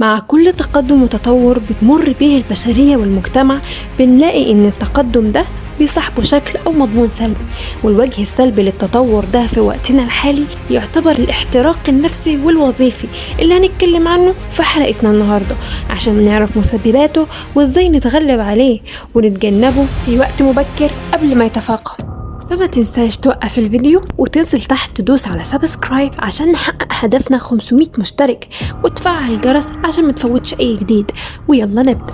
مع كل تقدم وتطور بتمر به البشرية والمجتمع بنلاقي إن التقدم ده بيصاحبه شكل أو مضمون سلبي، والوجه السلبي للتطور ده في وقتنا الحالي يعتبر الاحتراق النفسي والوظيفي اللي هنتكلم عنه في حلقتنا النهاردة عشان نعرف مسبباته وازاي نتغلب عليه ونتجنبه في وقت مبكر قبل ما يتفاقم. فما تنساش توقف الفيديو وتنزل تحت تدوس على subscribe عشان نحقق هدفنا 500 مشترك، وتفعل الجرس عشان ما تفوتش اي جديد. ويلا نبدأ.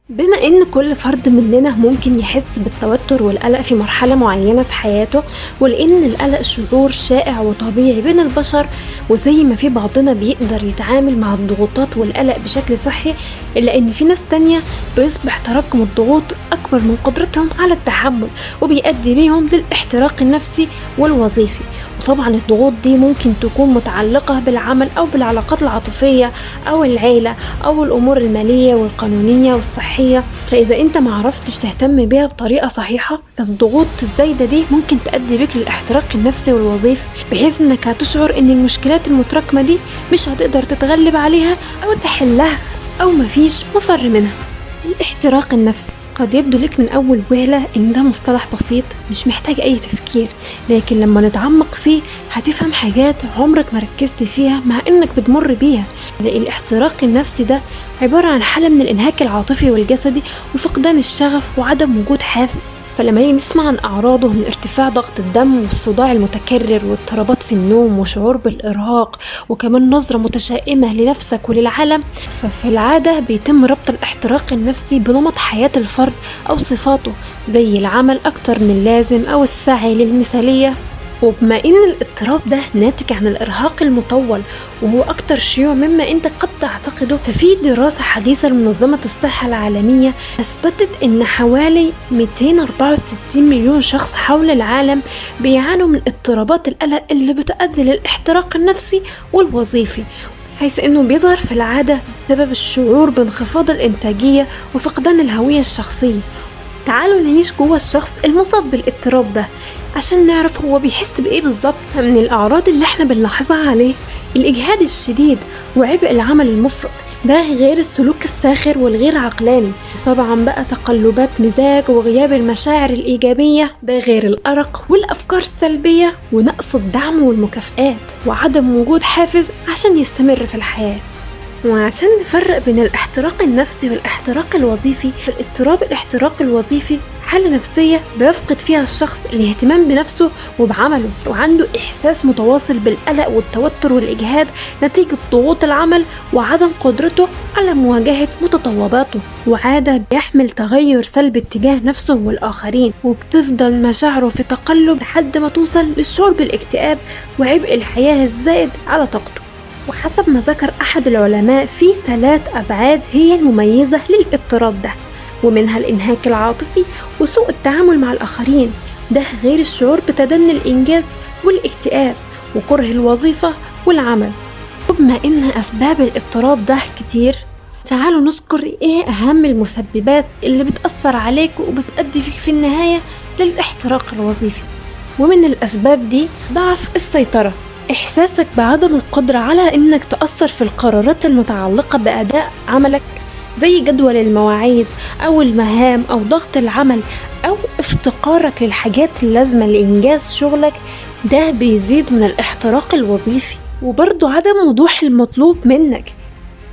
بما ان كل فرد مننا ممكن يحس بالتوتر والقلق في مرحلة معينة في حياته، ولان القلق شعور شائع وطبيعي بين البشر، وزي ما في بعضنا بيقدر يتعامل مع الضغوطات والقلق بشكل صحي، الا ان في ناس تانية بيصبح تراكم الضغوط اكبر من قدرتهم على التحمل وبيؤدي بيهم للاحتراق النفسي والوظيفي. وطبعا الضغوط دي ممكن تكون متعلقة بالعمل أو بالعلاقات العاطفية أو العيلة أو الأمور المالية والقانونية والصحية. فإذا أنت معرفتش تهتم بيها بطريقة صحيحة فالضغوط الزايدة دي ممكن تؤدي بك للاحتراق النفسي والوظيفي، بحيث أنك هتشعر أن المشكلات المتراكمة دي مش هتقدر تتغلب عليها أو تحلها أو مفيش مفر منها. الاحتراق النفسي قد يبدو لك من أول وهلة إن ده مصطلح بسيط مش محتاج أي تفكير، لكن لما نتعمق فيه هتفهم حاجات عمرك ما ركزت فيها مع إنك بتمر بيها. لأن الاحتراق النفسي ده عبارة عن حالة من الإنهاك العاطفي والجسدي وفقدان الشغف وعدم وجود حافز. فلما نيجي نسمع عن أعراضه من ارتفاع ضغط الدم والصداع المتكرر واضطرابات في النوم وشعور بالإرهاق وكمان نظرة متشائمة لنفسك وللعالم، ففي العادة بيتم ربط الاحتراق النفسي بنمط حياة الفرد أو صفاته زي العمل أكتر من اللازم أو السعي للمثالية. وبما إن الاضطراب ده ناتج عن الإرهاق المطول وهو أكتر شيوع مما أنت قد تعتقده، ففي دراسة حديثة لمنظمة الصحة العالمية أثبتت إن حوالي 264 مليون شخص حول العالم بيعانوا من اضطرابات القلق اللي بتؤدي للاحتراق النفسي والوظيفي، حيث إنه بيظهر في العادة بسبب الشعور بانخفاض الإنتاجية وفقدان الهوية الشخصية. تعالوا نعيش جوه الشخص المصاب بالاضطراب ده عشان نعرف هو بيحس بإيه بالظبط. من الأعراض اللي احنا بنلاحظها عليه الإجهاد الشديد وعبء العمل المفرط، ده غير السلوك الساخر والغير عقلاني، طبعا بقى تقلبات مزاج وغياب المشاعر الإيجابية، ده غير الأرق والأفكار السلبية ونقص الدعم والمكافآت وعدم وجود حافز عشان يستمر في الحياة. وعشان نفرق بين الاحتراق النفسي والاحتراق الوظيفي، فالاضطراب الاحتراق الوظيفي حالة نفسية بيفقد فيها الشخص الاهتمام بنفسه وبعمله، وعنده إحساس متواصل بالقلق والتوتر والإجهاد نتيجة ضغوط العمل وعدم قدرته على مواجهة متطلباته، وعادة بيحمل تغير سلبي اتجاه نفسه والآخرين، وبتفضل مشاعره في تقلب لحد ما توصل للشعور بالاكتئاب وعبء الحياة الزائد على طاقته. وحسب ما ذكر أحد العلماء في 3 أبعاد هي المميزة للاضطراب ده، ومنها الإنهاك العاطفي وسوء التعامل مع الآخرين، ده غير الشعور بتدني الإنجاز والاكتئاب وكره الوظيفة والعمل. وبما إن أسباب الاضطراب ده كتير، تعالوا نذكر إيه أهم المسببات اللي بتأثر عليك وبتأدي فيك في النهاية للاحتراق الوظيفي. ومن الأسباب دي ضعف السيطرة، إحساسك بعدم القدرة على إنك تأثر في القرارات المتعلقة بأداء عملك زي جدول المواعيد أو المهام أو ضغط العمل أو افتقارك للحاجات اللازمة لإنجاز شغلك، ده بيزيد من الاحتراق الوظيفي. وبرضو عدم وضوح المطلوب منك،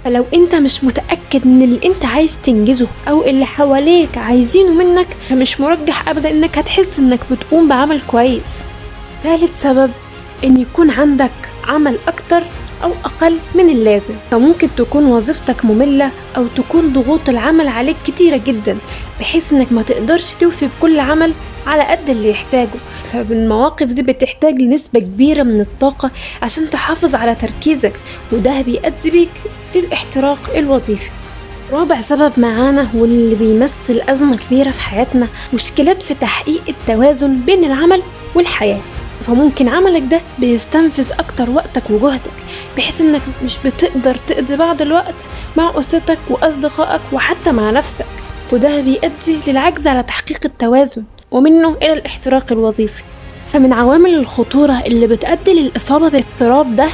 فلو انت مش متأكد من اللي انت عايز تنجزه او اللي حواليك عايزينه منك، فمش مرجح ابدا انك هتحس انك بتقوم بعمل كويس. ثالث سبب ان يكون عندك عمل اكتر او اقل من اللازم، فممكن تكون وظيفتك مملة او تكون ضغوط العمل عليك كتيرة جدا بحيث انك ما تقدرش توفي بكل عمل على قد اللي يحتاجه، فالمواقف دي بتحتاج لنسبة كبيرة من الطاقة عشان تحافظ على تركيزك، وده بيؤدي بيك للاحتراق الوظيفي. رابع سبب معانا واللي بيمثل أزمة كبيرة في حياتنا، مشكلات في تحقيق التوازن بين العمل والحياة. فممكن عملك ده بيستنفذ أكتر وقتك وجهدك بحيث إنك مش بتقدر تقضي بعض الوقت مع أسرتك وأصدقائك وحتى مع نفسك، وده بيؤدي للعجز على تحقيق التوازن ومنه إلى الاحتراق الوظيفي. فمن عوامل الخطورة اللي بتؤدي للإصابة بالاضطراب ده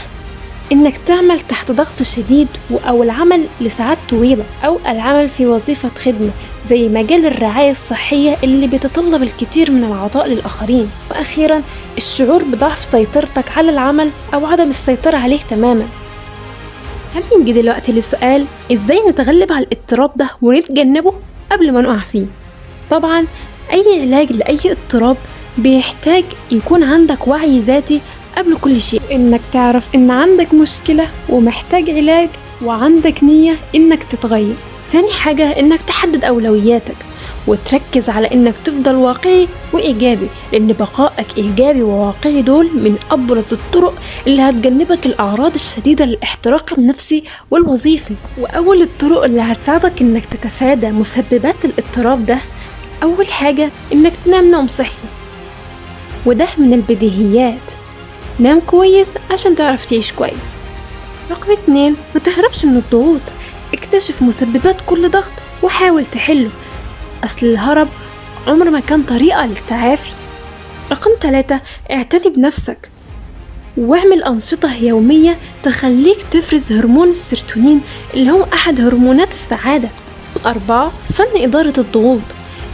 إنك تعمل تحت ضغط شديد أو العمل لساعات طويلة، أو العمل في وظيفة خدمة زي مجال الرعاية الصحية اللي بيتطلب الكثير من العطاء للآخرين. وأخيرا الشعور بضعف سيطرتك على العمل أو عدم السيطرة عليه تماما. هنيجي دلوقتي لسؤال إزاي نتغلب على الاضطراب ده ونتجنبه قبل ما نقع فيه. طبعا أي علاج لأي اضطراب بيحتاج يكون عندك وعي ذاتي قبل كل شيء، إنك تعرف إن عندك مشكلة ومحتاج علاج وعندك نية إنك تتغير. ثاني حاجة إنك تحدد أولوياتك وتركز على إنك تفضل واقعي وإيجابي، لأن بقائك إيجابي وواقعي دول من أبرز الطرق اللي هتجنبك الأعراض الشديدة للاحتراق النفسي والوظيفي. وأول الطرق اللي هتساعدك إنك تتفادى مسببات الاضطراب ده، أول حاجة إنك تنام نوم صحي، وده من البديهيات، نام كويس عشان تعرف تعيش كويس. رقم 2، ما تهربش من الضغوط، اكتشف مسببات كل ضغط وحاول تحله، أصل الهرب عمر ما كان طريقة للتعافي. رقم 3، اعتني بنفسك واعمل أنشطة يومية تخليك تفرز هرمون السيروتونين اللي هو أحد هرمونات السعادة. 4، فن إدارة الضغوط،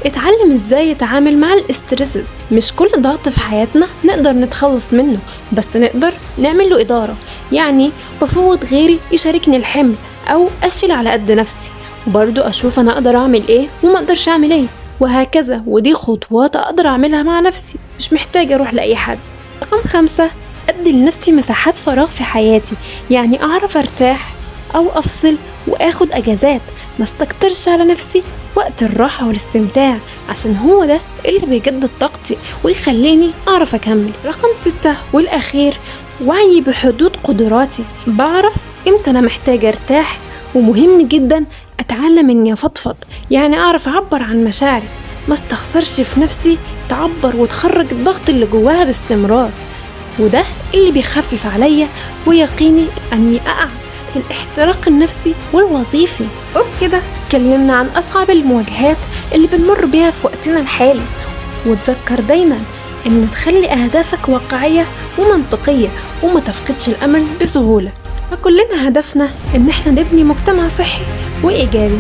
اتعلم ازاي يتعامل مع ال stresses. مش كل ضغط في حياتنا نقدر نتخلص منه، بس نقدر نعمل له إدارة، يعني بفوض غيري يشاركني الحمل أو أشيل على قد نفسي، وبرضو أشوف أنا أقدر أعمل إيه وما أقدرش أعمل إيه وهكذا. ودي خطوات أقدر أعملها مع نفسي، مش محتاجة أروح لأي حد. رقم 5، أدي لنفسي مساحات فراغ في حياتي، يعني أعرف أرتاح أو أفصل وآخد أجازات، ما استكترش على نفسي وقت الراحة والاستمتاع، عشان هو ده اللي بيجدد طاقتي ويخليني أعرف أكمل. رقم 6 والأخير، وعي بحدود قدراتي، بعرف إمتى أنا محتاجة أرتاح، ومهم جدا أتعلم إني أفضفض، يعني أعرف أعبر عن مشاعري، ما استخسرش في نفسي تعبر وتخرج الضغط اللي جواها باستمرار، وده اللي بيخفف عليا ويقيني أني أقع في الاحتراق النفسي والوظيفي. وبكده اتكلمنا عن أصعب المواجهات اللي بنمر بيها في وقتنا الحالي، وتذكر دايما إن تخلي أهدافك واقعية ومنطقية وما تفقدش الأمل بسهولة. فكلنا هدفنا إن احنا نبني مجتمع صحي وإيجابي.